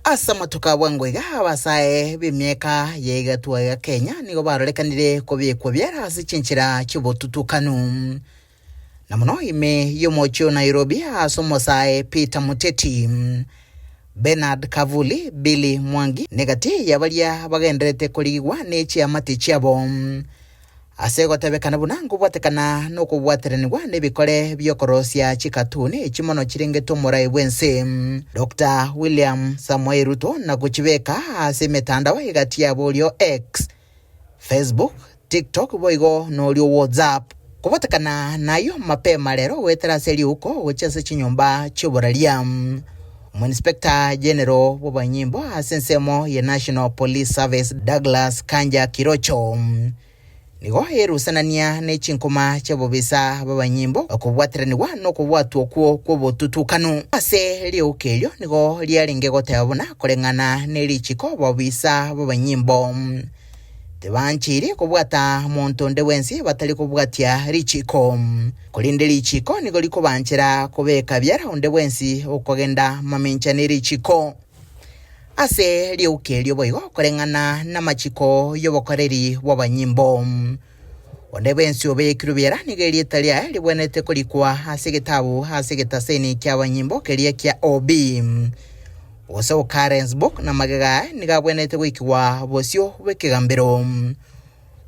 Ase amatuko a bwango iga abasae b'emiaka ya egatwa ya Kenya nigo barorekanire kobekwa biara ase chinchera chi'obotutukanu, na mono ime y'omochie o Nairobi ase omosae Peter Muteti, Bernard Kavuli, Billy Mwangi negati ya baria bagendererete korigigwa ne chiamate chiabo. Ase gotebekana buna nkobwatekana nokobwateranigwa nebikore bi'okorosia chikatuni echi mono chirengete omorai bw'ense Doctor William Samoei Ruto na gochibeka ase emetandao egati yabo orio X, Facebook, TikTok boigo norio WhatsApp. Kobwatekana nayio mapema rero goetera ase riuko gochia ase chinyomba chi'oboraria. Omoinspector General bw'abanyimbo ase ensemo ya National Police Service Douglas Kanja Kirocho nigo erusanania ne chinkuma chi'abobisa b'abanyimbo okobwateranigwa nokobwatwa okwo kw'obotutukanu. Ase riuko erio nigo riarenge goteba buna koreng'ana ne richiko abobisa b'abanyimbo Tibancheiri kobwata monto onde bwensi batari kobwatia richiiko. Korende richiiko nigo rikobanchera kobeka biara onde bwensi okogenda mamincha ne richiiko. Ase riuko erio boigo koreng'ana namachiko y'obokoreri bw'abanyimbo. Onde bwensi obekirwe biara nigo erieta riaye ribwenerete korikwa ase egetabu ase egetaseni ki'abanyimbo keria kia OB. Gose Occurrence Book na magega aye nigo abwenerete goikigwa bosio bw'ekegambero.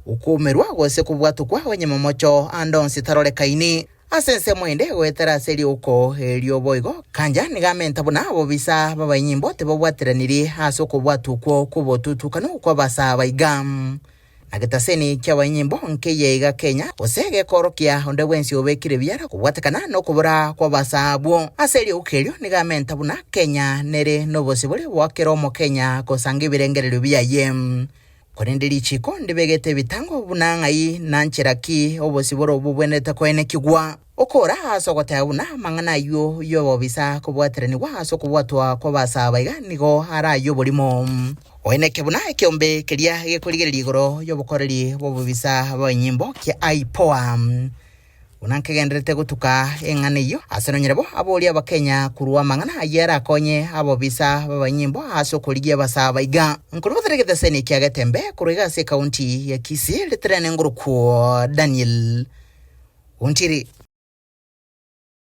Okoumerwa gose kobwatokwa onye momocho ande onsi tarorekaini. Ase ensemo ende goetera ase riuko erio boigo, Kanja nigo amenta buna abobisa b'abanyimbo tibabwateraniri ase okobwatwa okwo kw'obotutukanu kw'abasaa iga. Na getaseni ki'abanyimbo nkeiya iga Kenya, gose gekoorokia onde bwensi obekire ebiara kobwatekana nokobora kw'abasaa abwo. Ase riuko erio nigo amenta buna Kenya nere nobosibore bwa kera Omokenya gosanga ebirengererio biaye. Korende richiiko ndibegete ebitango buna ng'ai na nchera ki obosibore obwo bobwenerete koenekigwa. Okora ase ogoteba buna amang'ana ayio y'obobisa kobwateranigwa ase okobwatwa kw'abasaa baiga nigo are ay'oborimo. Oeneke buna ekeombe keria gekorigereria igoro y'obokoreri bw'obobisa bw'enyimbo kia IPOA. Buna nkegendererete gotuka eng'ana eyio, ase nonyare bo aborie Abakenya korwa amang'ana ayio arakonye abobisa b'abanyimbo ase okorigia abasaa baiga. Nkorwa egeteseni kia Getembe korwa iga ase ekaunti ya Kisii, riterene ngorokwo Daniel Ontiri.